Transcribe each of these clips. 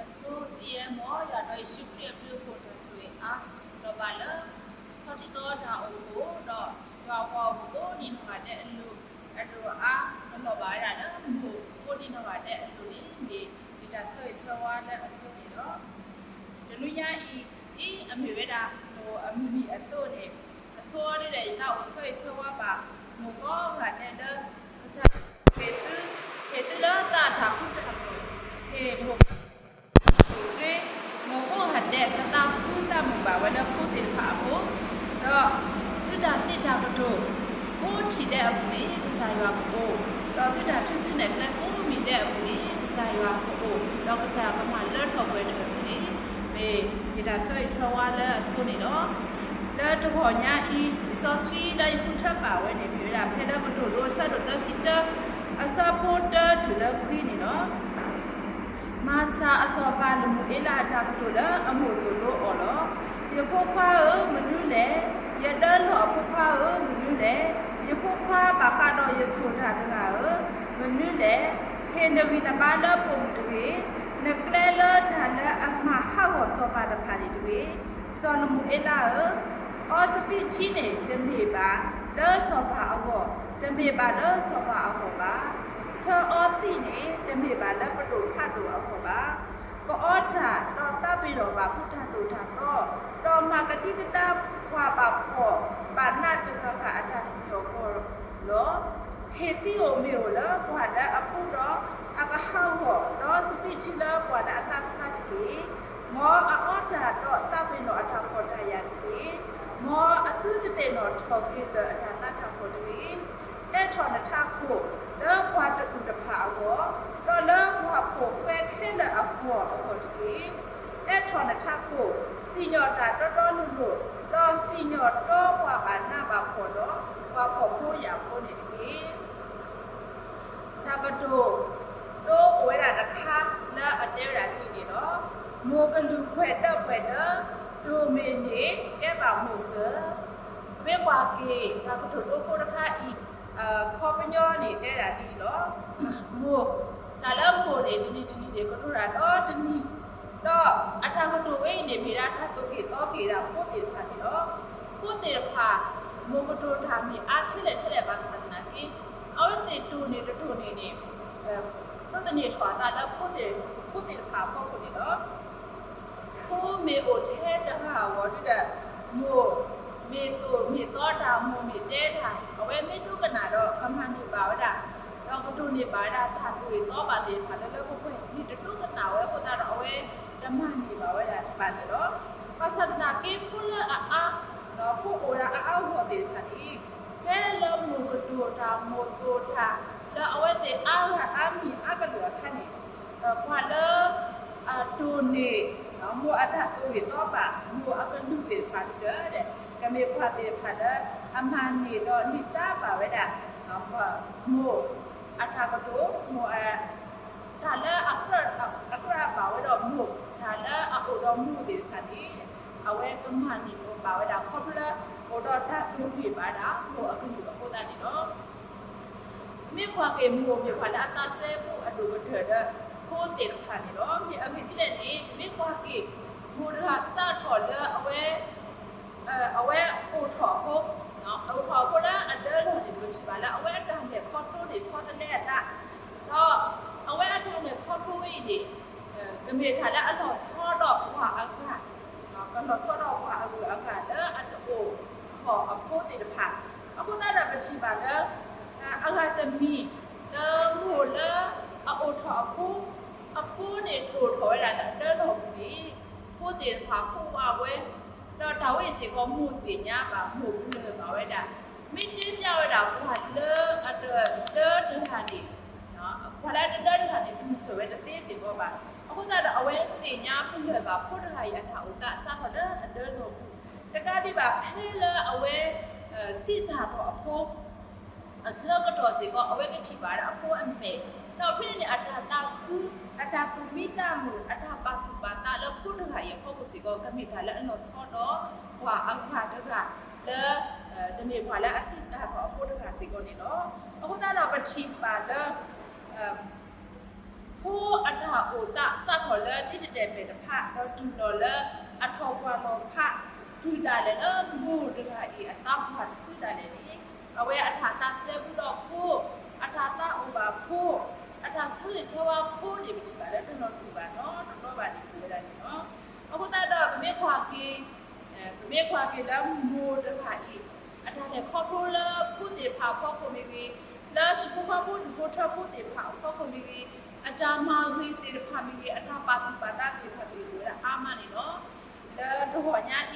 အဆိစံးယဲၢ်မီၢ် ယွၤဒီးယ့ၣ်ၡူးခရံာ်အဘျုးအဖှိၣ်တၢ်ဆိၣ်ဂ့ၤအါ လီၤဘၣ်လၢ ဆီၣ်တံၢ်သီတၢ်အိၣ်ဖှိၣ်ဒီး ယွၤအပှၤအိၣ်ဖှိၣ်ကိးဒံနီၢ်ဂၤဒဲးအလိၤ အဒိၣ်အါ ကလီၤဘၣ်ဝဲဒၣ်လၢမိၢ်ကိးဒံနီၢ်ဂၤဒဲးအလိၤန့ၣ် မ့ၢ်တၢ်ဆၢဂ့ၤဆၢဝါလၢအဆိန့ၣ်လီၤ. တနွံညါအံၤ ဒ်အမ့ၢ်ဝဲဒၣ်မိၢ်အမုၢ်နံၤအသိးန့ၣ် အဆိဒ်ဒီးယသးအိၣ်ဆၢဂ့ၤဆၢဝါဘၣ် မိၢ်ကိးဂၤဒဲးလၢ ကစၢ်ယွၤဟ့ၣ်သု ဟ့ၣ်သုလၢသးအတၢ်ဃူတၢ်ဖိး ဟ့ၣ်မိၢ် ခရံာ် မိၢ်ကိးဂၤဒဲး ကသးခုသးမုာ်ဘၣ်ဝဲလၢဖိသ့ၣ်တဖၣ်အဃိ ဒီးသုတၢ်စံးတၢ်ကတိၤ ကိးထံၣ်ဒဲးအပူၤန့ၣ် ကစၢ်ယွၤကအိၣ်, ဒီးသုတၢ်ထူစူၢ်နဲၣ်ကျဲကိးမံၤဒဲးအပူၤန့ၣ် ကစၢ်ယွၤကအိၣ်, ဒီးကစၢ်ယွၤကမၤလၢထီၣ်ပှဲၤထီၣ်န့ၣ် မ့ၢ်ယတၢ်ဆၢဂ့ၤဆၢဝါလၢအဆိန့ၣ်လီၤ. လၢတဂီၤညါအံၤ လံာ်စီဆှံလၢယဃုထၢပာ်ဝဲန့ၣ် မ့ၢ်ဝဲဒၣ်ဖဲလၢကတိၤဒိအဆၢဒိၣ်သၢဆံတၢ အဆၢဖိတၢတုၤလၢခွံန့ၣ်လီၤ. မၤစၢ်အစီၤပၤလမူၤအ့လးအတၢ်ကတိၤလၢအမိၢ်သိၣ်လိအီၤလီၤ. ယဖိခွါဧၢ, မနုၤလဲၣ်. ယဒၢလီၢ်အဖိခွါဧၢ, မနုၤလဲၣ်. ယဖိခွါဘၣ်ဃးဒီးယစိာ်တၢ်တဂၤဧၢ, မနုၤလဲၣ်. ဟ့ၣ်နဂံၢ်နဘါလၢပိာ်မုၣ်တဂ့ၤ, နကျဲလၢတၢ်လၢအမၤဟးဂီၤစီၤပၤတဖၣ်န့ၣ်တဂ့ၤ. စီၤလမူၤအ့လးဧၢ, အီစပံးထံန့ၣ်တမ့ၢ်ဘၣ်လၢစီၤပၤအဂီၢ်, တမ့ၢ်ဘၣ်လၢစီၤပၤအဂီၢ်ဘၣ်. ဆၢအီသံးန့ၣ် တမ့ၢ်ဘၣ်လၢပဒိၣ်ဖးဒိၣ်အဂီၢ်ဘၣ်. ကအီတၢ်ဒီးသးပ့ၤနီၣ်ဘၣ်ဖိတၢ်သိၣ်တၢ်သီ, ဒီးမၤကဒံကဒါပှၤဘၣ်ဖှီၣ်ဘၣ်နးတဂၤဂၤအတၢ်စံၣ်ညီၣ်ကွီၢ်လီၤ. ဟ့ၣ်သံးဧိၤမ့ၢ်ဧိၤလၢပှၤလၢအပူဒီးအကဟးဂီၤ, ဒီးစပံးထံလၢပှၤလၢအသးဆါတက့ၢ်. မ်အအီတၢ်ဒီးသးပ့ၤနီၣ်အတၢ်ဖှီၣ်တၢ်ယာ်တက့ၢ်. မ်အသုတသ့ၣ်နီၣ်ထီၣ်က့ၤလၢာ်အတၢ်သးတၢ်ဖှီၣ်တဂ့ၤ. အဲၣ်ထီၣ်နထးခိၣ်လၢပှၤတကလုာ်တဖၣ်အဂီၢ်, ဒီးလၢပှၤဖိၣ်ဃဲခဲလၢာ်အဂီၢ်အဂီၢ်တက့ၢ်. အဲၣ်ထီၣ်နထးခိၣ် စံၣ်ညီၣ်တၢ်တီတီလိၤလိၤ, ဒီးစံၣ်ညီၣ်တီပှၤဘၣ်နးဘၣ်ဖှီၣ်ဒီးပှၤဖှီၣ်ဖိယာ်ဖိန့ၣ်တက့ၢ်. တၢ်ကတိၤဒိအိၣ်ဝဲဒၣ်တခါလၢအတဲဝဲဒၣ်ဒ်အံၤန့ၣ်လီၤ. မိၢ်ကလုၢ်ပှဲၤဒၢးပှဲၤဒၢး, ဒိၣ်မ့ၢ်န့ၢ်ကဲဘၣ်မိၢ်စၢၤ. မ့ၢ်ကွၢ်က့ၤ တၢ်ကတိၤဒိဖိတခါအံၤ ခီပညီန့ၣ်တဲဒၣ်ဒ်အံၤလီၤ. မိၢ်, တၢ်လၢမိၢ်န့ၣ် တနံၤတနံၤန့ၣ် ကတိၤတၢ်ဒီတနံၤ, ဒီးအတၢ်ကတိၤဝဲအံၤန့ၣ် မ့ၢ်ဒၣ်တၢ်သိၣ်က့ၤသီက့ၤဒၣ်ဖိသ့ၣ်တဖၣ်န့ၣ်လီၤ. ဖိသ့ၣ်တဖၣ် မိၢ်ကတိၤတၢ်မ့ၢ်အါထဲလဲၣ်ထဲလဲၣ်ဘၣ်ဆၣ်သနာ်က့ အဝဲသ့ၣ်တိၢ်န့ၢ်တတိၢ်န့ၢ်န့ၣ် ဒိးသန့ၤထီၣ်အသးလၢ ဖိသ့ၣ်တဖၣ်အဖီခိၣ်န့ၣ်လီၤ. ဖိမ့ၢ်အိၣ်ထဲတဂၤအဂီၢ်ဒီး မိၢ်မ့ၢ်သိၣ်မ့ၢ်သီတၢ် မိၢ်မ့ၢ်တဲတၢ် အဝဲမ့ၢ်ဒိကနၣ်ဒီး ကမၤန့ၢ်ဘၣ်ဝဲဒၣ် ဒီးကတိၢ်န့ၢ်ဘၣ်ဝဲဒၣ်တၢ်သိၣ်ဂ့ၤသီဘၣ်သ့ၣ်တဖၣ်လၢလၢပှဲၤပှဲၤ မ့ၢ်တဒိကနၣ်ဝဲအဃိသတးဒီး အဝဲတမၤန့ၢ်ဘၣ်ဝဲဒၣ်တဖၣ်န့ၣ်လီၤ. ဘၣ်ဆၣ်သနာ်က့ ဖိလၢအအါ ဒီးဖိအိၣ်ဒၣ်အါအါဂီၢ်ဂီၢ်သ့ၣ်တဖၣ်န့ၣ် ဖဲလၢမိၢ်ကတိၤတၢ် မိၢ်သိၣ်တၢ် လၢအဝဲသ့ၣ်အါဂၤအါမံၤအါကလုာ်အခါန့ၣ် ပှၤလၢ အတိၢ်န့ၢ် မိၢ်အတၢ်သိၣ်ဂ့ၤသီဘၣ် မိၢ်အကလုၢ်သ့ၣ်တဖၣ်ဒီး ကမ့ၢ်ပှၤသ့ၣ်တဖၣ်လၢ အမၤန့ၢ်ဒီးန့ၢ်သါဘၣ်ဝဲဒၣ် မိၢ်အတၢ်ကတိၤ မိၢ် တၢ်လၢအကြၢးဘၣ်ဝဲဒီးမိၢ် တၢ်လၢအအိၣ်ဒီးမိၢ်သ့ၣ်တဖၣ်န့ၣ် အဝဲကမၤန့ၢ်ဘၣ်ဝဲဒၣ်ခီဖျိ အိၣ်ဒီးတၢ်တိၢ်န့ၢ်ဘၣ်ဝဲဒၣ် မိၢ်အကလုၢ်အဃိသတးန့ၣ်လီၤ. မ့ၢ်ကွၢ်က့ၤမိၢ်မ့ၢ်ပှၤလၢအသးစဲဘူးအဒိၣ်ကတၢၢ်လၢ ဖိသ့ၣ်တဖၣ်န့ၣ်လီၤ. မ့ၢ်အဂ့ၢ်ဒ်လဲၣ်န့ၣ် မ့ၢ်ကွၢ်က့ၤ မိၢ်တဂၤစးထီၣ်လၢအဝဲ အဝဲအိၣ်ထီၣ်အဖိ, အိၣ်ထီၣ်အဖိလၢအဒၢလီၢ်န့ၣ် ပထံၣ်ဘၣ်လၢအဝဲအတၢ်လဲၤခီဖျိန့ၣ် ဆီတလဲအသး, ဒီးအဝဲအတၢ်လဲၤခီဖျိဝဲအံၤန့ၣ် ကမ့ၢ်တၢ်လၢအလီၤဆီဒီးပှၤအဂၤ ကလီၤဆီဒီးပှၤအဂုၤအဂၤလၢအတအိၣ်ထီၣ်အဖိသ့ၣ်တဖၣ်, အဃိသတးဒီးပထံၣ်ဘၣ်လၢ အဂၤတမံၤ လၢမိၢ်လၢအအိၣ်ထီၣ်အဖိ, အဖိန့ၣ်တိၢ်ထီၣ်ဝဲဒၣ်လၢအဒၢလီၢ်ပူၤန့ၣ် ဖိသ့ၣ်တဖၣ်ဖိဝဲ, ဒီးတၢ်ဝဲအံၤစ့ၢ်ကီး မိၢ်သ့ၣ်ညါဘၣ် မိၢ်ပလၢၢ်ဘၣ်ဝဲဒၣ်, မ့ၢ်တဲပျးဝဲဒၣ်ပှၤလၢအတဒၢတဂၤန့ၣ် ပှၤလၢအတဒၢတဂၤန့ၣ် တူၢ်ဆၢၣ်ဝဲတသ့စ့ၢ်ကီးဘၣ်. အဃိသတးဒီးအဝဲသ့ၣ်ညါပလၢၢ်ဘၣ်ဖိတဂၤအံၤအတၢ်အိၣ်သးစးထီၣ်လၢအဒၢလီၢ်ပူၤ, တကးဒံးဘၣ်ဖဲလၢအဝဲ ဆံးစၢ်ထီၣ်အဖိ အဆၢကတီၢ်စ့ၢ်ကီး အဝဲကထံၣ်ဘၣ်ဝဲဒၣ်အဖိအမဲာ်, ဒီးဖဲန့ၣ်န့ၣ် အတၢ်သးခု အတၢ်သူၣ်မံသးမုာ် အတၢ်ပာ်သူၣ်ပာ်သးလၢဖိတဂၤအံၤအဖီခိၣ်စ့ၢ်ကီး ကမ့ၢ်တၢ်လၢအလီၤဆီဒီးပှၤအဂၤတဂၤလၢ တမ့ၢ်ပှၤလၢအဆံးစၢ်ထီၣ်အဖိတဂၤစ့ၢ်ကီးန့ၣ်လီၤ. အဃိသတးဒီးပထံၣ်ဘၣ်လၢ ဖိအတၢ်အိၣ်သးစးထီၣ်လၢဒ်တတဲာ်မဲာ်တဖၣ် ဒီးတုၤလီၤလၢအထီၣ်ပှၢ်လီၤဖး တုၤဒၣ်လဲာ်လၢမိၢ်တဂၤအံၤအသးပှၢ်တစုဒၣ်လဲာ်န့ၣ် အဝဲအတၢ်သးစဲဘူးဒီးဖိ, အတၢ်သးအိၣ်ဘၣ်ဖိ, အတၢ်ဆၢဂ့ၤဆၢဝါဖိန့ၣ် ပထံၣ်ဘၣ်လၢတလီၤတူာ်ဘၣ်နီတဘျီဘၣ်န့ၣ် ပဝဲဒၣ်န့ၣ်လီၤ. အဃိသတးဒီး ပမ့ၢ်ကွၢ်က့ၤ ပမ့ၢ်ကွၢ်က့ၤလၢမိၢ်တဂၤအံၤ အတၢ်လဲၤခီဖျိလၢဖိသ့ၣ်တဖၣ်အဖီခိၣ်မ့ၢ်ဂ့ၤ, လၢဟံၣ်ဖိဃီဖိဒူၣ်ဖိထၢဖိသ့ၣ်တဖၣ်အဖီခိၣ်မ့ၢ်ဂ့ၤ, အတၢ်မၤဂ့ၤသ့ၣ်တဖၣ်မ့ၢ်ဂ့ၤ, အတၢ်ပာ်သူၣ်ပာ်သးသ့ၣ်တဖၣ်မ့ၢ်ဂ့ၤ အိၣ်ဝဲဒၣ်အါမးန့ၣ်လီၤ. လၢတဂီၤညါ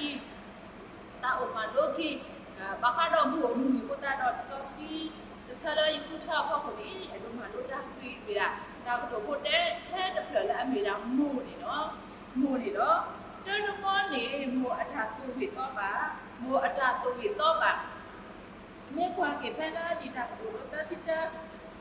အံၤ သးအိၣ်မၤလိက့ၤ ဘၣ်ဃးဒီးမိၢ်အမုၢ်နံၤအဃိသတးဒီး လံာ်စီဆှံ တဆၢလၢယဃုထၢအဖီခိၣ်န့ၣ် အဲၣ်ဒိးမၤလိတၢ်ဂ့ၢ်ဝဲဒၣ် တၢ်ကတိၤဖိတဲထဲတဖျၢၣ်လၢအမ့ၢ်ဝဲဒၣ်မိၢ်န့ၣ်လီၤ. မိၢ်န့ၣ်လီၤ. တၢတမီန့ၣ် မိၢ်အတၢ်သူၣ်ဂ့ၤသီဘၣ်, မိၢ်အတၢ်သူၣ်ဂ့ၤသီဘၣ် ပမ့ၢ်ကွၢ်က့ၤဖဲလၢလံာ်တၢ်ကတိၤဒိသၢဆံတၢ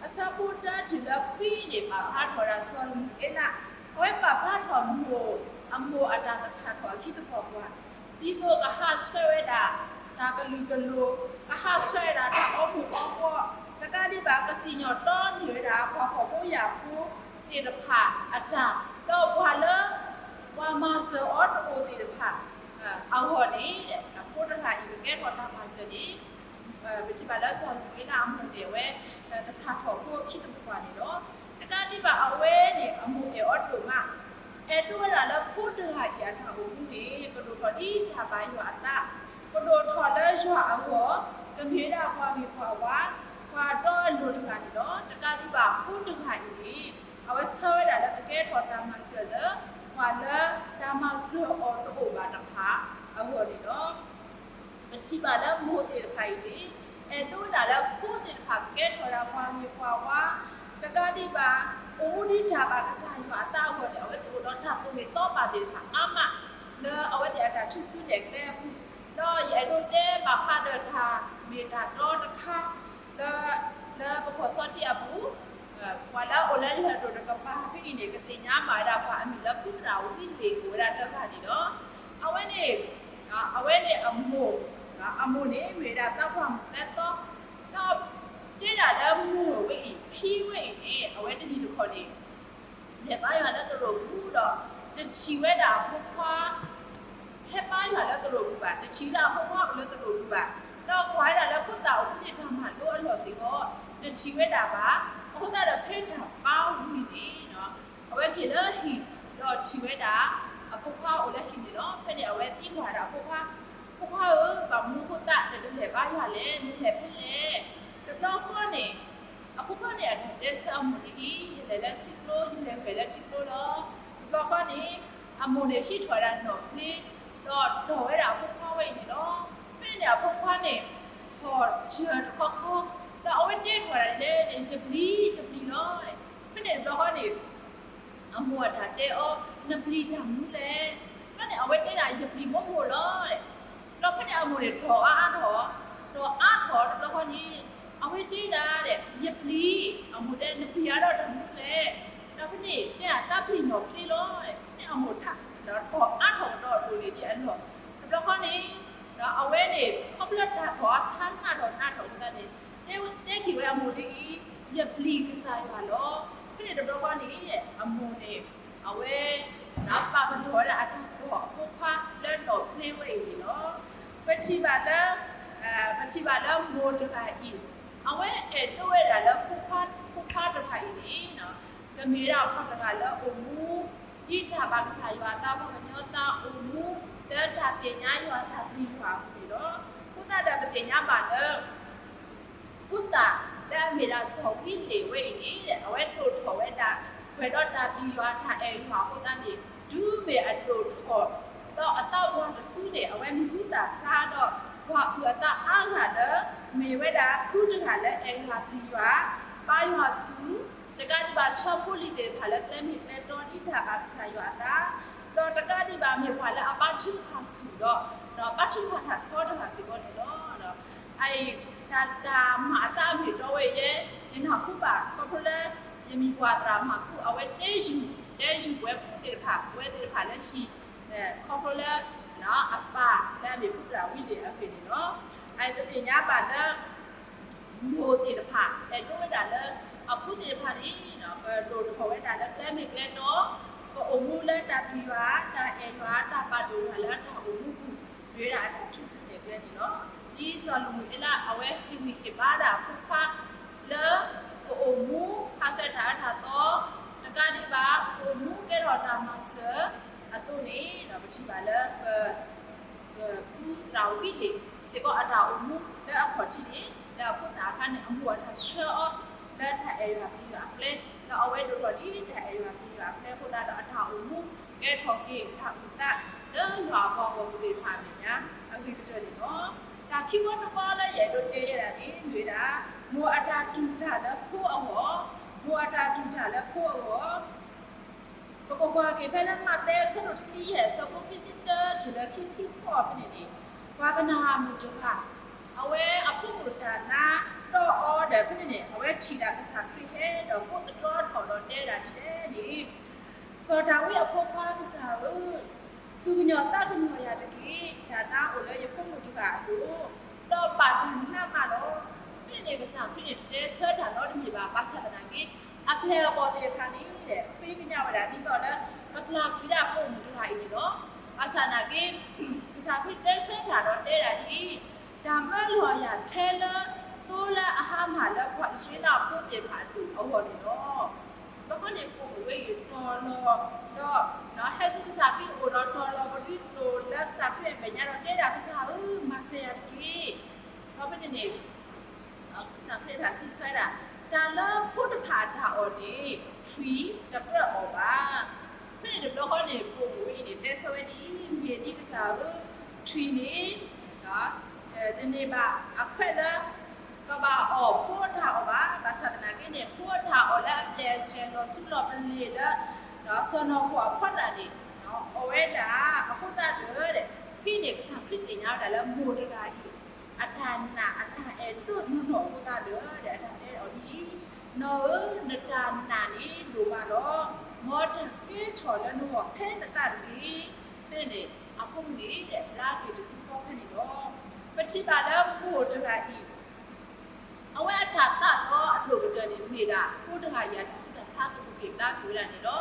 အဆၢဖိတၢတုၤလၢခွံန့ၣ် ပာ်ဖျါထီၣ်ဝဲဒၣ်စီၤလမူၤအ့လး, အဝဲပာ်ဖျါထီၣ်မိၢ်အမိၢ်အတၢ်ကဆၣ်ထီၣ်အခံသပှၢ်ပှၢ်, ဒ်သိးကဟးဆှဲးဝဲဒၣ် တၢ်ကလုာ်ကလိၤ, ကဟးဆှဲးဝဲဒၣ်တၢ်အီမူၤအီပီ, တကးဒံးဘၣ် ကစံၣ်ညီၣ်တီန့ၢ်ဝဲဒၣ် ပှၤဖှီၣ်ဖိယာ်ဖိသ့ၣ်တဖၣ်အတၢ်, ဒီးပှၤလၢ ပှၤမၤစၢၤအီၤတအိၣ်သ့ၣ်တဖၣ် အဂီၢ်န့ၣ် အဖိတဂၤအံၤကကဲထီၣ်တၢ်မၤစၢၤန့ၣ် ပထံၣ်ဘၣ်လၢစီၤလမူၤအ့လးအမိၢ်န့ၣ် အဝဲ ကဆၣ်ထီၣ်ဖိအခံသပှၢ်ပှၢ်န့ၣ်လီၤ. တကးဒံးဘၣ်အဝဲန့ၣ် အမိၢ်အဲၣ်အီၤဒိၣ်မး, အဲၣ်ဒိးဝဲဒၣ်လၢဖိတဂၤအံၤအတၢ်အိၣ်မူန့ၣ် ကဒိၣ်ထီၣ်ဒ်တၢ်ဘၣ်ယွၤအသး, ကဒိၣ်ထီၣ်လၢယွၤအဂီၢ်, ကမ့ၢ်ဝဲဒၣ်ပှၤဂ့ၤပှၤဝါ, ပှၤဒီအလိၤတဂၤန့ၣ်လီၤ. တကးဒံးဘၣ်ဖိတဂၤအံၤန့ၣ် အဝဲဆၢဝဲဒၣ်လၢကကဲထီၣ်တၢ်မၤစၢၤလၢ ပှၤလၢတၢ်မၤစၢၤအီၤတအိၣ်ဘၣ်တဖၣ်အဂီၢ်န့ၣ်လီၤ. ပထံၣ်ဘၣ်လၢမိၢ်သ့ၣ်တဖၣ်အံၤန့ၣ် အဲၣ်ဒိးဝဲဒၣ်လၢဖိသ့ၣ်တဖၣ်ကကဲထီၣ်ဒၣ်ပှၤဂ့ၤပှၤဝါ, တကးဒံးဘၣ် အိၣ်မူဒ်တၢ်ဘၣ်ကစၢ်ယွၤအသးအဂီၢ်န့ၣ် အဝဲသ့ၣ်အိၣ်ဒီးတၢ်သူၣ်ဂ့ၤသီဘၣ်သ့ၣ်တဖၣ်အါမး လၢအဝဲသ့ၣ်အတၢ်ထူၣ်စုနဲၣ်ကျဲအပူၤ, ဒီးယအဲၣ်ဒိးတဲဘၣ်ဃးဒီးတၢ်မ့ၢ်တၢ်တီတခါ လၢ လၢပကီၢ်စီထံအပူၤ ပှၤလၢအအိၣ်လၢလၢၢ်ဒိၣ်တကပၤဖဲအံၤန့ၣ် ကသ့ၣ်ညါဘၣ်ဝဲဒၣ်ပှၤအမံၤလၢဖုသရၣ်ဝံလ့ၣ်အိၣ်ဝဲဒၣ်တဂၤန့ၣ်လီၤ. အဝဲန့ၣ် အဝဲန့ၣ်အမိၢ်, အမိၢ်န့ၣ်မ့ၢ်ဝဲဒၣ်သးပှၢ်မုၢ်သၢသီ, ဒီးတဲဒၣ်လၢမိၢ်ဝဲအံၤ ဖံဝဲအံၤန့ၣ် အဝဲတနံၤတခီန့ၣ် လဲၤဘါယွၤလၢသရိာ်ပူၤဒီး တထံၣ်ဝဲဒၣ်အဖိခွါ ဟဲဘါယွၤလၢသရိာ်ပူၤဘၣ်, တထံၣ်ဝဲဒၣ်အဖိခွါအိၣ်လၢသရိာ်ပူၤဘၣ်, ဒီးကွၢ်ဝဲဒၣ်လၢဖိသၣ်အိၣ်မူန့ၣ် တၢ်မၤလိအလီၢ်စ့ၢ်ကီး တထံၣ်ဝဲဒၣ်ဘၣ်. အဃိသတးဒီးဖဲတၢ်ဘါဝံၤန့ၣ် အဝဲက့ၤလၢဟံၣ် ဒီးထံၣ်ဝဲဒၣ် အဖိခွါအိၣ်လၢဟံၣ်န့ၣ်လီၤ. ဖဲန့ၣ်အဝဲသံကွၢ်ဒၣ်အဖိခွါ, ဖိခွါဧၢ, ဘၣ်မနုၤအဃိသတး နတလဲၤဘါယွၤလဲၣ်, နလဲၤဖဲလဲၣ်. တဘျီဃီန့ၣ် အဖိခွါန့ၣ် အတၢ်တဲဆၢအမိၢ်ဒ်အံၤ, ယလဲၤလၢထံကျိ, ယလဲၤဂဲၤလၢထံကျိလီၤ. တဘျီဃီန့ၣ် အမိၢ်န့ၣ်ဟံးထီၣ်ဝဲဒၣ်နီၣ်ဖျ့, ဒီးတီၢ်ဝဲဒၣ်အဖိခွါဝဲအံၤန့ၣ်လီၤ. ဖဲန့ၣ်န့ၣ် အဖိခွါန့ၣ် ထီၣ်ယၢၤတခီခီ, ဒီးအဝဲတဲထီၣ်ဝဲဒၣ်ဒ်လဲၣ်န့ၣ် ယပျံၤ ယပျံၤလီၤ. ဖဲန့ၣ်တဘျီဃီန့ၣ် အမိၢ်အတၢ်တဲအီၤ, နပျံၤတၢ်မနုၤလဲၣ်. ဘျီန့ၣ် အဝဲတဲဒၣ် ယပျံၤမိၢ်မိၢ်လီၤ. ဒီးဖဲန့ၣ်အမိၢ်န့ၣ် တီၢ်အါအါထီၣ်, တီၢ်အါထီၣ်တဘျီဃီန့ၣ် အဝဲတဲဒၣ်ဒီး ယပျံၤ, အမိၢ်တဲ နပျံၤအါထီၣ်တၢ်မနုၤလဲၣ်. ဒီးဖဲန့ၣ် တဲဒၣ်သးပျံၤနီၣ်ဖျ့လီၤ. ဖဲန့ၣ်အမိၢ်ထါ တီၢ်အါထီၣ်ကဒီးအဒိၣ်န့ၣ်ဒ်အလီၢ်. တဘျီဃီန့ၣ် ဒီးအဝဲန့ၣ် ခီဖျိတၢ်တီၢ်အါဆါနးထီၣ်နးထီၣ်အဃိသတးန့ၣ် တဲ တဲက့ၤဝဲအမိၢ်ဒ်အံၤ, ယပျံၤကစၢ်ယွၤလီၤ. ဖဲန့ၣ်တဘျီဃီန့ၣ် အမိၢ်န့ၣ် အဝဲ ပာ်ကတီၢ်ဝဲဒၣ်အတၢ်တီၢ်အဖိခွါလၢနီၣ်ဖျ့ဝဲအံၤန့ၣ်လီၤ. ပထံၣ်ဘၣ်လၢ ပထံၣ်ဘၣ်လၢမိၢ်တဂၤအံၤ အဝဲအဲၣ်ဒိးဝဲဒၣ်လၢ ဖိခွါတဂၤအံၤန့ၣ် ကမ့ၢ်ဝဲဒၣ်ပှၤတဂၤလၢအိၣ်မူ ဒ်တၢ်ဘၣ်ကစၢ်ယွၤအသး ပှၤကညီအသးအိၣ်မူ လၢတၢ်သ့ၣ်ညါယွၤတၢ်ပျံၤယွၤအပူၤန့ၣ်လီၤ. အဃိသတးဒီးပသ့ၣ်ညါဘၣ်လၢ ဖိသၣ်လၢအမ့ၢ်ဒၣ်စီၤဝံလ့ၣ်ဝဲအံၤန့ၣ် အဝဲဒိၣ်ထီၣ်ဝဲဒၣ် ပှဲၤဒီးတၢ်ပျံၤယွၤတၢ်အဲၣ်ယွၤအဃိသတးန့ၣ် တုၤမ့ၢ်အဒိၣ်ထီၣ် ဒီးအသးပှၢ်တစုန့ၣ် အဝဲမံၤဟူသၣ်ဖျါဒီး ပှၤအုၣ်အသးအါဂၤလၢ မ့ၢ်ဝဲဒၣ်ဖုတဂၤလၢအဲၣ်ယွၤပျံၤယွၤ ဘါယွၤဆူၣ် တကးဒံးဘၣ်ဆၢဖိလံၤသ့ၣ်တဖၣ်လၢကျဲမ့ၢ်ကျဲတီဒ်တၢ်ဘၣ်ကစၢ်ယွၤအသး ဒီးတကးဒံးဘၣ်မ့ၢ်ပှၤလၢအဘါထုကဖၣ်ဆူၣ်ဒီး ဘါထုကဖၣ်တၢ်ထီတဂၤစ့ၢ်ကီးန့ၣ်လီၤ. အအံၤ တၢ်မၤအသးအမ့ၢ်အတီဝဲအံၤ ယနၢ်ဟူဘၣ် ခီဖျိလၢ ယမံၤပှၢ်သရၣ်မၤကူး အဝဲတဲယုၢ် တဲယုၢ်ပဝဲဖိသ့ၣ်တဖၣ် ပဝဲသ့ၣ်တဖၣ်လၢဟံၣ် ခီဖျိလၢ အပၢ်လၢအမ့ၢ်ဖိသရၣ်ဝံလ့ၣ်အဂ့ၢ်န့ၣ်လီၤ. အအံၤပသ့ၣ်ညါဘၣ်လၢ မိၢ်သ့ၣ်တဖၣ် အဲၣ်ဒိးဝဲဒၣ်လၢ အဖိသ့ၣ်တဖၣ်န့ၣ် ဒိၣ်ထီၣ်ဝဲဒၣ်လၢကျဲမ့ၢ်ကျဲတီ, ကအိၣ်မူလၢတၢ်ပျံၤယွၤ, တၢ်အဲၣ်ယွၤ, တၢ်ပာ်ဒိၣ်ယွၤလၢအတၢ်အိၣ်မူပူၤ, မ့ၢ်ဝဲဒၣ်အတၢ်ထူၣ်စုညါကျဲန့ၣ်လီၤ. ဒ်စီၤလမူၤအ့လး အဝဲဟ့ၣ်ဂံၢ်ဟ့ၣ်ဘါဒၣ်အဖိခွါ လၢကအိၣ်မူ ဟးဆှဲးတၢ်အၢတၢ်သီ, တကးဒံးဘၣ် ကအိၣ်မူကဲထီၣ်တၢ်မၤစၢၤအသိးန့ၣ် ပထံၣ်ဘၣ်လၢ ပ ပူသရၣ်ဝံလ့ၣ်စ့ၢ်ကီးအတၢ်အိၣ်မူလၢအခီၣ်ထံးန့ၣ် လၢအဖိသၣ်အခါန့ၣ် အမိၢ်အတၢ်ဆှၢအီၤ လၢတၢ်အဲၣ်ယွၤပျံၤယွၤအကျဲ, ဒီးအဝဲဒိၣ်ထီၣ်ဒ်တၢ်အဲၣ်ယွၤပျံၤယွၤအကျဲအဃိသတးဒီး အတၢ်အိၣ်မူကဲထီၣ်က့ၤတၢ်အုၣ်သး လၢယွၤအပှၤဂီၢ်မုၢ်သ့ၣ်တဖၣ်အမဲာ်ညါ အဂ့ၤကတၢၢ်န့ၣ်လီၤ. တၢ်ခံဘီတဘီလၢယအဲၣ်ဒိးတဲယဲဒၣ်န့ၣ် မ့ၢ်ဝဲဒၣ် မိၢ်အတၢ်တူၢ်တၢ်လၢဖိအဂီၢ်, မိၢ်အတၢ်တူၢ်တၢ်လၢဖိအဂီၢ် ပကကွၢ်က့ၤဖဲလၢမးသဲအဆၢဒိၣ်တဆံယဲၢ် အဆၢဖိခံဆံတၢတုၤလၢခံဆံဃိးဖဲန့ၣ်န့ၣ်, ပှၤကနၤဧၣ်မုၣ်တဂၤ အဝဲအဖိမုၣ်တၢ်နါတီၢ်အီၤဒီးဖဲန့ၣ်န့ၣ် အဝဲထံၣ်ဒၣ်ကစၢ်ခရံာ်ဟဲဒီးကိးသတြီထီၣ်ဒီးတဲဒၣ်ဒ်လဲၣ်န့ၣ်, စီၤဒၤဝံးအဖိခွါကစၢ်ဧၢ, သူၣ်ကညီၤသးကညီၤယၤတက့ၢ်, တၢ်နါအိၣ်လၢယဖိမုၣ်တဂၤအလိၤ, ဒီးဘၣ်တၢ်နးမးလီၤ. ဖဲန့ၣ်န့ၣ် ကစၢ်ခရံာ်န့ၣ် တတဲဆၢတၢ်နီတမံၤဘၣ်, ဘၣ်ဆၣ်သနာ်က့ အပျဲၢ်အဘီၣ်သ့ၣ်တဖၣ်န့ၣ် ဃ့ကညးဝဲဒၣ်ဒ်သိးလၢ ကပျၢ်ကွံာ်ဒၣ်ပိာ်မုၣ်တဂၤအံၤန့ၣ်လီၤ. ဘၣ်ဆၣ်သနာ်က့ ကစၢ်ခရံာ်တဲဆၢတၢ်ဒီးတဲဒၣ်ဒ်အံၤ, တၢ်မၢလီၤယၤထဲလၢ သိလၢအဟါမၢ်လၢပှၤအံၣ်စရ့လးဖိသ့ၣ်တဖၣ်အလိၤအဂီၢ်န့ၣ်လီၤ. တဘျီဃီန့ၣ် ပိာ်မုၣ်ဝဲအံၤတီၤလီၤ, ဒီးဟဲဆူကစၢ်ခရံာ်အအိၣ်ဒီးတီၤလီၤပဒွံကျိာ်လၢကစၢ်ခရံာ်အမဲာ်ညါဒီးတဲဒၣ်ကစၢ်ဧၢ, မၤစၢၤယၤတက့ၢ်. ဒီးဖဲန့ၣ်န့ၣ် ကစၢ်ခရံာ်တၢ်စံးဆၢဒၣ်, တၢ်လၢဖိတဖၣ်အတၢ်အီၣ်န့ၣ် ထွံၣ်တကြၢးအီၣ်ဘၣ်. ဖဲန့ၣ်တဘျီဃီန့ၣ် ပိာ်မုၣ်ဝဲအံၤန့ၣ် တဲဆၢဝဲဒ်အံၤ, မ့ၢ်ဒ်ကစၢ်ဧၢ, ထွံၣ်န့ၣ် တန့ၢ်ဘၣ်အခွဲးလၢ ကဘၣ်အီၣ်ဖိအတၢ်အီၣ်ဘၣ်. ဘၣ်ဆၣ်သနာ်က့န့ၣ် ဖိအတၢ်အီၣ်လၢအပျဲၢ်အဆှဲးလီၤဆူလီၤပလ့ၤလၢ စီၢ်နီၤခိၣ်အဖီလာ်န့ၣ် အီၣ်ဝဲဒၣ်အဃိသတးဒီး ဖဲန့ၣ်ကစၢ်ခရံာ်သ့ၣ်ညါဝဲဒၣ်လၢမိၢ်တဂၤအံၤ အတၢ်နာ်အတၢ်အဲၣ်ဒိၣ်နီၢ်နီၢ်အဃိသတးဒီး အတၢ်တဲအီၤဒ်အံၤ, နီၢ်ဧၢ, နတၢ်နာ်န့ၣ်ဒိၣ်မးလီၤ. မ်တၢ်ကဲထီၣ်လၢနဂီၢ်ဖဲနသးတဂ့ၤ. ဖဲန့ၣ် အဖိမုၣ်န့ၣ် ဘျါက့ၤတစုဃီဖဲန့ၣ်လီၤ. ပထံၣ်ဘၣ်လၢမိၢ်တဂၤအံၤ အဝဲအတၢ်သးလီအဒိၣ်ကတၢၢ်န့ၣ် မ့ၢ်ဒၣ်ဖိတဂၤအံၤ အတၢ်ဆူးတၢ်ဆါကပူၤက့ၤဘျါက့ၤဝဲဒၣ်န့ၣ်လီၤ. ဒ်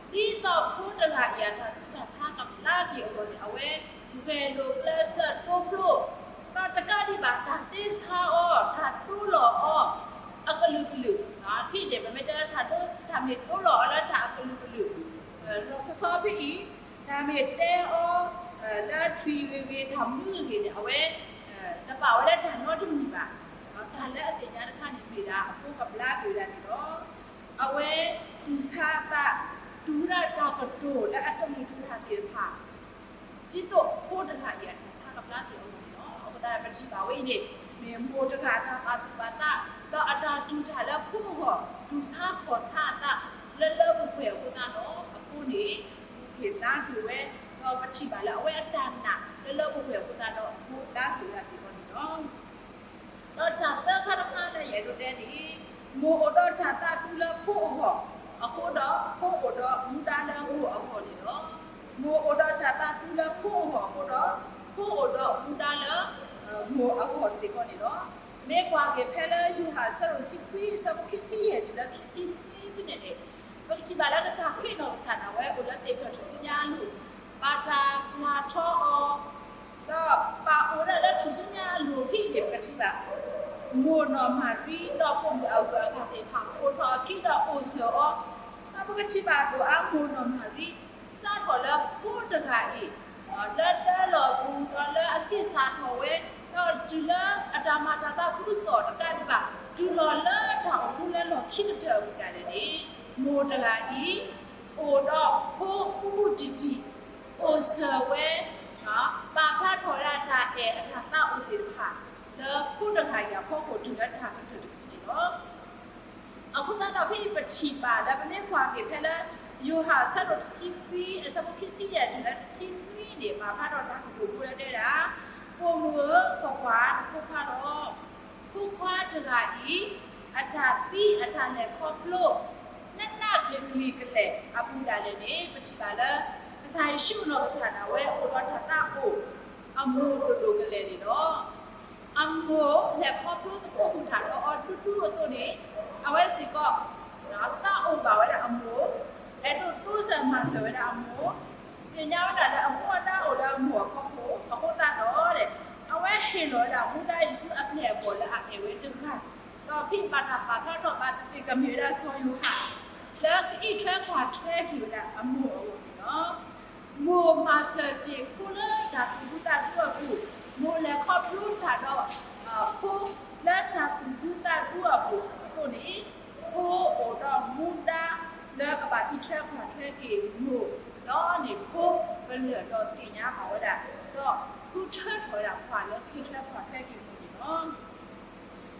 သိးဖိတဂၤအံၤ အတၢ်ဆူးတၢ်ဆါကဘျါက့ၤအဂီၢ်န့ၣ် အဝဲဂဲၤလိာ်ကျဲးစၢးတိဖျိ, ဒီးတကးဒံးဘၣ်တၢ်တ့ဆါအီၤ, တၢ်တိလီၤအီၤ အကလုာ်ကလုာ်, ဖဲန့ၣ် ပမ့ၢ်တဲလၢတၢ်တိ, တၢ်မ့ၢ်တိလီၤအီၤလၢတၢ်အကလုာ်ကလုာ် လီၤဆီဆီဖဲအံၤ, တၢ်မ့ၢ်တဲအီၤ လၢထွံၣ်ဂ့ၤဂ့ၤ တၢ်မူဂ့ၤဂ့ၤန့ၣ် အဝဲ တဘၣ်ဝဲလၢတၢ်နီတမံၤဘၣ်. တၢ်လၢအသ့ၣ်ညါတခါန့ၣ် မ့ၢ်ဒၣ်အဖိကဘျါက့ၤဝဲဒၣ်န့ၣ်လီၤ. အဝဲတူၢ်ဆါအသး, တူၢ်ဝဲဒၣ်တၢ်ကတိၤလၢအတမုာ်တလၤသ့ၣ်တဖၣ် ဒ်သိးဖိတဂၤအံၤ အတၢ်ဆါကဘျါက့ၤအဂီၢ်န့ၣ်လီၤ. အဃိသတး ပထံၣ်ဘၣ်ဝဲအံၤန့ၣ် မ့ၢ်မိၢ်တဂၤအတၢ်ပာ်သူၣ်ပာ်သး ဒီးအတၢ်တူၢ်တၢ်လၢဖိအဂီၢ်, တူၢ်ဆါခီၣ်ဆါအသး လၢလၢပှဲၤပှဲၤအဃိသတးဒီး အဖိန့ၣ် ပူၤက့ၤဘျါက့ၤဝဲ, ဒီးပထံၣ်ဘၣ်လၢအဝဲအတၢ်နာ် လၢလၢပှဲၤပှဲၤအဃိသတးဒီး အဖိဘျါက့ၤဝဲဒၣ်စ့ၢ်ကီးန့ၣ်လီၤ. ဒီးတၢ်သၢခါတခါလၢယအဲၣ်ဒိးတဲန့ၣ်, မိၢ်အိၣ်ဒီးတၢ်သးတူလၢဖိအဂီၢ်အဃိဒီး ဖိအိၣ်ဒီးမူဒါလၢမိၢ်အဂီၢ်န့ၣ်လီၤ. မိၢ်အိၣ်ဒီးတၢ်သးတူလၢဖိအဂီၢ်အဃိဒီး ဖိအိၣ်ဒီးမူဒါလၢ မိၢ်အဂီၢ်စ့ၢ်ကီးန့ၣ်လီၤ. မ့ၢ်ကွၢ်က့ၤဖဲလၢယိၤဟၣ်အဆၢဒိၣ်တဆံခွံ အဆၢဖိခံဆံယဲၢ်တုၤလၢခံဆံနွံဖဲန့ၣ်န့ၣ်, ပကထံၣ်ဘၣ်လၢကစၢ်ခရံာ်နီၢ်ကစၢ်ဒၣ်ဝဲအိၣ်လၢသ့ၣ်ဖျၢၣ်ထူၣ်စုညါအလိၤ, ဘၣ်တၢ်ပျၢ်ထီအီၤ ဒီးပာ်အိၣ်ဒၣ်လၢထူၣ်စုညါအလိၤဖဲအံၤန့ၣ် ပကထံၣ်ဘၣ် မိၢ်နီၢ်မၤရံ ဒီးပိာ်မုၣ်အဂုၤအဂၤသ့ၣ်တဖၣ် အိၣ်ထီၣ်အခံဒီးအိၣ်စၢၤအီၤ, ဒီးပကထံၣ်ဘၣ်ဒိၣ်အါမိၢ်နီၢ်မၤရံ စးထီၣ်လၢဖိတဂၤအံၤ လၢတၢလီၢ်ပူၤ ဒီးလၢအဆံးစၢ်ထီၣ်ဝဲ, ဒီးတုၤလၢအတၢ်မၤတၢ်သးခုကစီၣ်တကးဒံးဘၣ် တုၤလီၤလၢတၢ်အိၣ်မူလၢလီၢ်ခံကတၢၢ်အပူၤဒၣ်လဲာ်န့ၣ်, မိၢ်တဂၤအံၤ အိၣ်ဒီးဖိဘူးဘူးတံၢ်တံၢ်, အိၣ်စၢၤဝဲ, ပာ်ဖျါထီၣ်ဝဲဒၣ်တၢ်အဲၣ်အတၢ်သးအိၣ်သ့ၣ်တဖၣ် လၢဖိတဂၤအံၤအဖီခိၣ်တုၤလၢတၢ်ကတၢၢ်တစုန့ၣ်လီၤ. အဃိသတးဒီး ဖဲအံၤပထံၣ်ဘၣ်လၢပမ့ၢ်ကွၢ်က့ၤဖဲလၢ ယိၤဟၣ်အဆၢဒိၣ်တဆံခွံ အဆၢဖိခံဆံယဲၢ်တုၤလၢတဆံနွံန့၁ၣ် ပာ်ဖျါထီၣ်တၢ်ကတိၤဖိလၢတဲဒၣ်, ပိာ်မုၣ်ဧၢ, ကွၢ်ကွၢ်, နဖိခွါလီၤ. ဖိခွါတဂၤအံၤ အတၢ်သံအတၢ်လဲၤခီဖျိ နးနးကျံၤကျံၤကလဲာ်အပူၤဒၣ်လဲာ်န့ၣ် ပထံၣ်ဘၣ်လၢ ကစၢ်ယ့ၣ်ၡူးနီၢ်ကစၢ်ဒၣ်ဝဲအိၣ်ဒီးတၢ်သးအိၣ် အမိၢ်ဒိၣ်ဒိၣ်ကလဲာ်န့ၣ်လီၤ. အမိၢ်လဲၤခီဖျိသကိးဃုာ်တၢ်ဒီးအီၤဒူဒူအသိးန့ၣ်, အဝဲစ့ၢ်ကီး သးအိၣ်ဘၣ် ကမ့ၢ်ဝဲဒၣ်စီၤယိၤဟၣ် လၢကအံးထွဲကွၢ်ထွဲက့ၤဝဲဒၣ်အမိၢ်အဂီၢ်န့ၣ်လီၤ. မိၢ်မၤစၢၤတ့ၢ်ဖိလၢတၢ်သူၣ်ဒူသးဒူအပူၤ, မိၢ်လဲၤခီဖျိတၢ်ဒီး ဖိလၢတၢ်သူၣ်ဒူသးဒူအပူၤအသိးန့ၣ်, ဖိအိၣ်ဒီးမူဒါလၢကဘၣ်အံးထွဲကွၢ်ထွဲက့ၤမိၢ်, ဒီးန့ၣ်ဖိပလၢၢ်ဒီးသ့ၣ်ညါဘၣ်ဝဲဒၣ်, ဒီးဃုထၢထီၣ်ဝဲဒၣ်ပှၤလၢကအံးထွဲကွၢ်ထွဲက့ၤမိၢ်န့ၣ်လီၤ.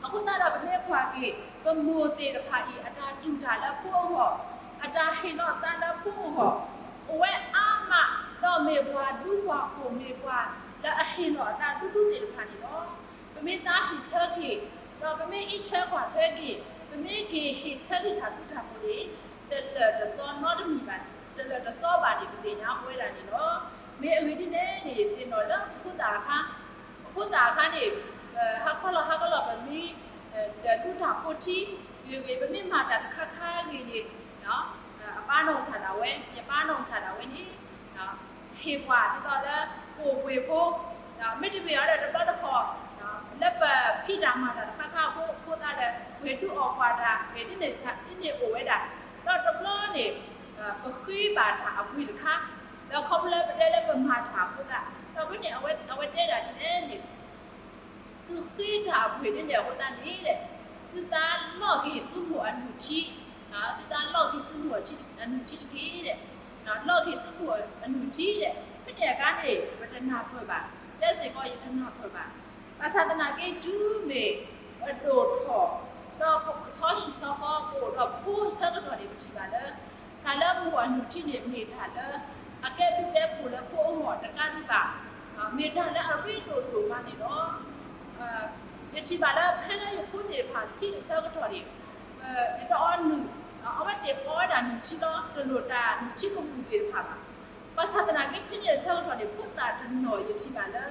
အဃိသတးဒီးပမ့ၢ်ကွၢ်က့ၤ ပမိၢ်သ့ၣ်တဖၣ်အံၤ အတၢ်တူၢ်တၢ်လၢဖိအဂီၢ်, အတၢ်ဟ့ၣ်လီၤအသးလၢဖိအဂီၢ်, အိၣ်ဝဲအါမး, ဒီးမ့ၢ်ပှၤဒူပှၤဃိၣ် မ့ၢ်ပှၤလၢအဟ့ၣ်လီၤအသးဒူဒူသ့ၣ်တဖၣ်န့ၣ်လီၤ. ပမ့ၢ်သးဟ့ၣ်ဆၢက့ၤ, ဒီးပမ့ၢ်အံးထွဲကွၢ်ထွဲက့ၤ, ပမ့ၢ်က့ၤဟ့ၣ်ဆၢက့ၤတၢ်ဘျုးတၢ်ဖှိၣ်န့ၣ်, တလၢာ်တစီနီတမံၤဘၣ်, တလၢာ်တစီဘၣ်န့ၣ် ပသ့ၣ်ညါဝဲဒၣ်န့ၣ်လီၤ. မ့ၢ်အဂ့ၢ်ဒ်လဲၣ်န့ၣ် ယသ့ၣ်နီၣ်လၢပဖိသၣ်အခါ, ပဖိသၣ်အခါန့ၣ်, ဟါခီလီၤဟါခီလီၤ ပမ့ၢ် ဒူတၢ်ဖိထံဂ့ၤဂ့ၤ, ပမ့ၢ်မၤတၢ်တခါခါဂ့ၤဂ့ၤ, အပၢ်နီၢ်ကစၢ်ဒၣ်ဝဲ, ယပၢ်နီၢ်ကစၢ်ဒၣ်ဝဲန့ၣ် ဟ့ၣ်ပှၤဒ်သိးလၢ ကိၣ်ပှ့ၤဖိ, မ့တမ့ၢ်အီၤဒီးတဘျီတခီၣ် လၢပဖံးတၢ်မၤတၢ်တခါခါအဃိ, အဃိသတးဒီး ပှ့ၤဒုးအီၣ်ကွၢ်တၢ်ဂ့ၤဒ်န့ၣ်စ့ၢ်ကီးအိၣ်ဝဲဒၣ်, ဒီးတဘျီန့ၣ် ပဃ့ဘၣ်တၢ်အပှ့ၤတခါ, ဒီးခီဖျိလၢပတဲလၢပမၤတၢ်အဃိသတး, ဒီးဖဲန့ၣ် အဝဲတဲဒၣ်ဒ်လဲၣ်န့ၣ် သုဃ့တၢ်အပှ့ၤဒ်န့ၣ်အဃိသတးန့ၣ်, သုသးလီၢ်က့ၤသုမိၢ်အနုၢ်ထံ, သုသးလီၢ်က့ၤသုမိၢ်အနုၢ်ထံတက့ၢ်, လီၢ်က့ၤသုမိၢ်အနုၢ်ထံ, ဖဲန့ၣ်အခါန့ၣ် ပတနၢ်ပၢၢ်ဘၣ်, တဲစ့ၢ်ကီးယတနၢ်ပၢၢ်ဘၣ်. ဘၣ်ဆၣ်သနာ်က့ တုၤမ့ၢ်ပဒိၣ်ထီၣ်, ဒီးပကဆီဟံၣ်ဆီဃီ ပအိၣ်ဒီးဖိအဆၢကတီၢ်န့ၣ် ပထံၣ်ဘၣ်လၢ တၢ်လၢမိၢ်အနုၢ်ထံန့ၣ် မ့ၢ်တၢ်လၢ အကဲဘျုးကဲဖှိၣ်လၢဖိအဂီၢ်တကးဒံးဘၣ်, မ့ၢ်တၢ်လၢအရ့ဒိၣ်ဒိၣ်မးန့ၣ်လီၤ. ယထံၣ်ဘၣ်လၢဖဲလၢယဖိသ့ၣ်တဖၣ်ဆံးအဆၢကတီၢ်န့ၣ်, ယတအီနုၢ်, အဝဲသ့ၣ်အီဝဲဒၣ်နုၢ်ထံလီၤ, တလိၣ်တၢ်နုၢ်ထံကမူၣ်သ့ၣ်တဖၣ်ဘၣ်. ဘၣ်ဆၣ်သနာ်က့ ဖဲန့ၣ်အဆၢကတီၢ်န့ၣ် ဖိသၣ်တနီၤ ယထံၣ်ဘၣ်လၢ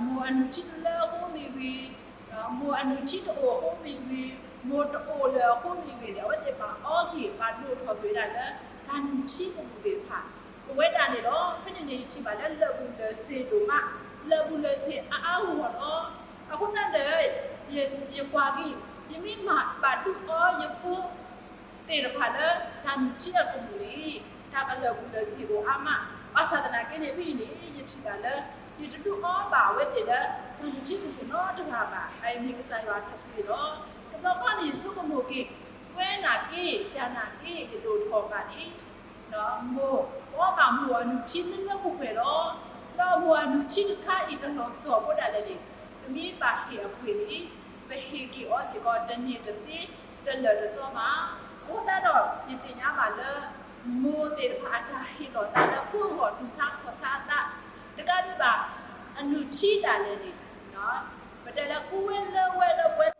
မိၢ်အနုၢ်ထံတလၢအဃိမ့ၢ်ဂ့ၤ, မိၢ်အနုၢ်ထံတအိၣ်အဃိမ့ၢ်ဂ့ၤ, မိၢ်တအိၣ်လၢၤအဃိမ့ၢ်ဂ့ၤန့ၣ် အဝဲသ့ၣ်ဘၣ်အီက့ၤ ဘၣ်ဒိၣ်ထီၣ်ကွံာ်ဝဲဒၣ်လၢ တၢ်နုၢ်ထံကမူၣ်သ့ၣ်တဖၣ်, အိၣ်ဝဲဒၣ်န့ၣ်လီၤ. ဖဲန့ၣ်န့ၣ် ယထံၣ်ဘၣ်လၢလၢာ်ဘူၣ်လၢာ်စ့ၤဒိၣ်မး, လၢာ်ဘူၣ်လၢာ်စ့ၤအါအါဂီၢ်ဂီၢ်လီၤ. အဃိသတးဒီး ယကွၢ်က့ၤ ယမ့ၢ်မၤဘၣ်ဒုးအီယဖိ သ့ၣ်တဖၣ်လၢ တၢ်နုၢ်ထံအကမူၣ်န့ၣ် တၢ်ကလၢာ်ဘူၣ်လၢာ်စ့ၤအိၣ်အါမး. ဘၣ်ဆၣ်သနာ်က့န့ၣ် ဖဲအံၤန့ၣ် ယထံၣ်ဘၣ်လၢ ယတဒုးအီဘၣ်အဝဲသ့ၣ်လၢ တၢ်နုၢ်ထံကမူၣ်နီတဂၤဘၣ်. အအံၤမ့ၢ်ကစၢ်ယွၤအတၢ်ဆိၣ်ဂ့ၤလီၤ. တဘျီဃီန့ၣ် ယဆိကမိၣ်က့ၤ ဝဲနာ်က့ ယၤနာ်က့ ယဒိၣ်ထီၣ်ဘၣ်န့ၣ် မိၢ် ပအီဘၣ်မိၢ်အနုၢ်ထံလၢလၢပှဲၤပှဲၤလီၤ. ဒီးမိၢ်အနုၢ်ထံတခါအံၤတလီၤစီၣ်ဖိဒၣ်လဲာ်န့ၣ် ပမ့ၢ်ဘၣ်ဟ့ၣ်အပှ့ၤန့ၣ် ပဟ့ၣ်က့ၤအီၤစ့ၢ်ကီး တန့ၢ်တသ့ တလၢာ်တစီဘၣ်. အဃိသတးဒီး ယသ့ၣ်ညါဘၣ်လၢ မိၢ်သ့ၣ်တဖၣ်အတၢ်ဟ့ၣ်လီၤသးလၢဖိအဂီၢ် တူၢ်ဆါခီၣ်ဆါအသး တကးဒံးဘၣ် အနုၢ်ထံဒၣ်လဲာ်န့ၣ် ပတဲလၢကူဝဲလၢဝဲလၢပှဲၤ